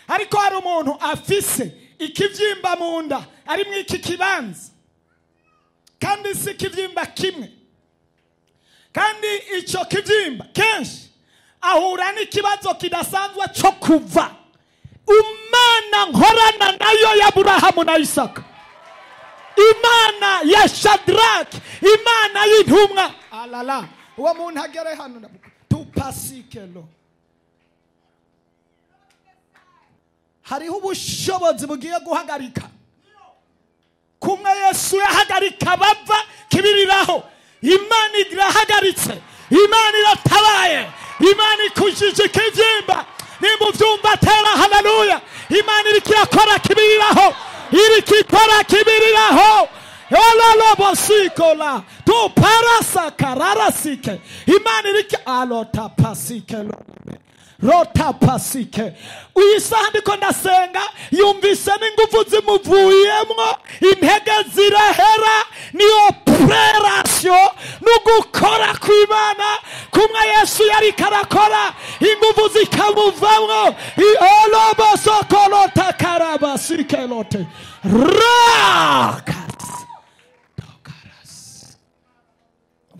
Ariko hari umuntu afise ikivyimba mu nda ari mu iki kibanza, kandi si ikivyimba kimwe, kandi ico kivyimba kenshi ahura n'ikibazo kidasanzwe cyo kuva. Imana nkorana nayo ya Aburahamu na Isaka, Imana ya Shadrach, Imana y'intumwa. Alala, uwo muntu agere hano tupasikelo. Hariho ubushobozi bugiye guhagarika kumwe Yesu yahagarika bava kibiriraho. Imana irahagaritse, Imana iratabaye, Imana ikujije ikivyimba. Nimba uvyumva tera haleluya. Imana iriko irakora kibiriraho, iriko ikora kibiriraho. Ololobosikola tuparasakararasike. Imana iriko alotapasikelo rotapasike. Uyu saha ndiko ndasenga, yumvise n'ingufu zimuvuyemwo, intege zirahera. Ni operation no gukora kw'Imana kumwe Yesu yariko arakora, ingufu zikamuvamwo. Olobosokolotakarabasikelote raka.